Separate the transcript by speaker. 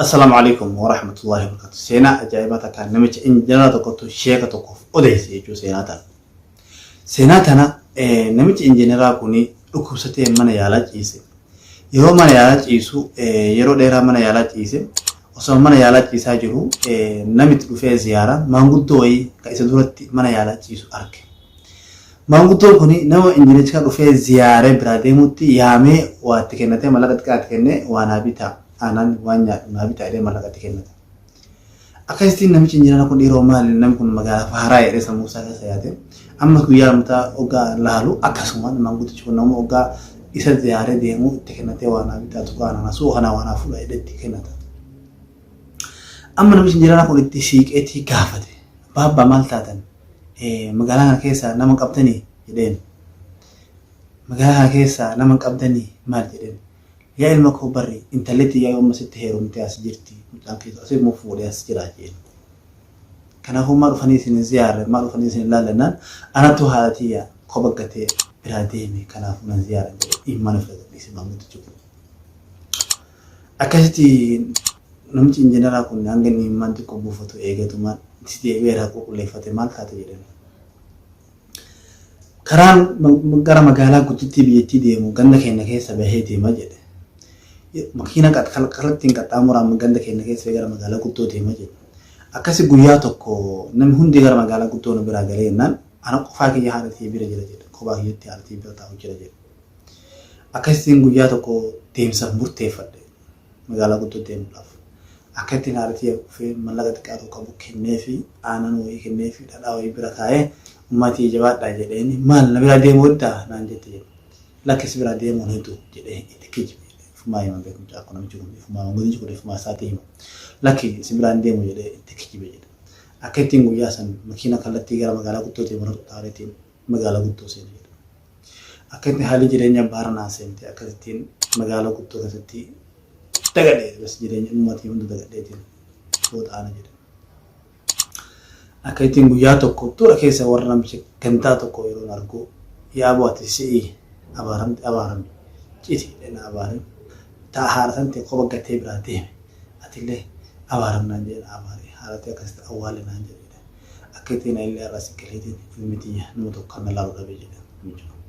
Speaker 1: Assalaamu alaikum warahmatullahi wabarakatuh. Seenaa ajaa'ibaa takka namicha injiinara tokkotu sheeka tokkoof odeesse jechuudha seenaa tana. Seenaa tana namichi injiinaraa kun dhukkubsatee mana yaalaa ciise. Yeroo mana yaalaa ciisu yeroo dheeraa mana yaalaa ciise osoo mana yaalaa ciisaa jiru namitti dhufee ziyaaraa maanguddoo wayii kan isa duratti mana yaalaa ciisu arge. Maanguddoon kun nama injiinaricha dhufee ziyaaree biraa deemutti yaamee waa itti kennatee mallaqa xiqqaa itti kennee waa naa bitaa aanaan waan nyaadhu naa bitaa jedhee mallaqa itti kennata. Akkasittiin namichi injiinara kun dhiiroo maali namni kun magaalaa faaraa jedhee sammuu isaa keessa yaade ammas guyyaa lammataa hoggaa laalu akkasuma maanguddichi kun nama hoggaa isa ziyaaree deemu itti kennatee waa naa bitaa tuqaa aanaan suuqa kanaa waa naa fuudha jedhee itti kennata. Amma namichi injiinara kun itti siiqeetii gaafate. Baabbaa maal taatan? Magaalaa kana keessaa nama hin qabdanii? jedheen. Magaalaa kana keessaa nama hin qabdanii? Maal jedheen. Yaa ilma koo barri intalli tiyyaa yooma sitti heerumtee as jirti. Mucaan keessa asii immoo fuudhee as jira jedheen. Kanaafuu maa dhufanii isin hin ziyaarre maa dhufanii isin hin laallannaan anattu haadha tiyya kopha gatee biraa deeme kanaafuu nan ziyaaran jedhe imman ofirra gadhiise maanguddichi kun. Akkasitti namichi injiinaraa kun hanga inni imimmaan xiqqoo buufatu eegetumaan itti deebi'ee irraa qulqulleeffate maal taate jedheen. Karaan gara magaalaa guddittii biyyattii deemu ganda keenya keessa bahee deema jedhe. Makiina kallattiin qaxxaamuraan ganda keenya keessa gara magaalaa guddoo deema jedhe. Akkasi guyyaa tokko namni hundi gara magaalaa guddoo nu biraa galee jennaan ana qofaa kiyya haadha tiyya bira jira jedhe. Kophaa kiyyatti haadha tiyya bira taa'u jira jedhe. Akkasittiin guyyaa tokko deemsaaf murteeffadhe magaalaa guddoo deemuudhaaf. Akka ittiin haadha tiyya dhufee mallaqa xiqqaa tokko qabu kenneefi aanan wayii kenneefi dhadhaa wayii bira kaa'ee ummaa tiyya jabaadhaa jedheeni maal na biraa deemuu heddaa naan jette jedhe. Lakki si biraa deemuun hedu jedhee itti kijibe jedhe. Ifumaa hima beeku mucaa kun namichi kun ifumaa manguddichi kun ifumaa isaatii hima. Lakki si biraa hin deemu jedhee itti kijibe jedhe. Akka ittiin guyyaa san makiina kallattii gara magaalaa guddoo deemu irra qaxxaareetiin magaalaa guddoo seene jedhe. Akka itti haalli jireenya Baaranaa seente akkasittiin magaalaa guddoo keessatti dagadhee bas jireenya uummatii hunda dagadheetiin booda aana jedhe. Akka ittiin guyyaa tokko dura keessa warra namicha gandaa tokko yeroon argu yaa aboo ati si'i abaaramti abaarami citi jedhee na abaare taa haadha san ta'e kopha gatee biraa deeme atillee abaaram naan jedhe na abaare haadha akkasitti awwaale naan jedhe. Akka ittiin illee har'a si galeetiin ilmi tiyya nama tokko kan na laalu dhabe jedhe namichi kun.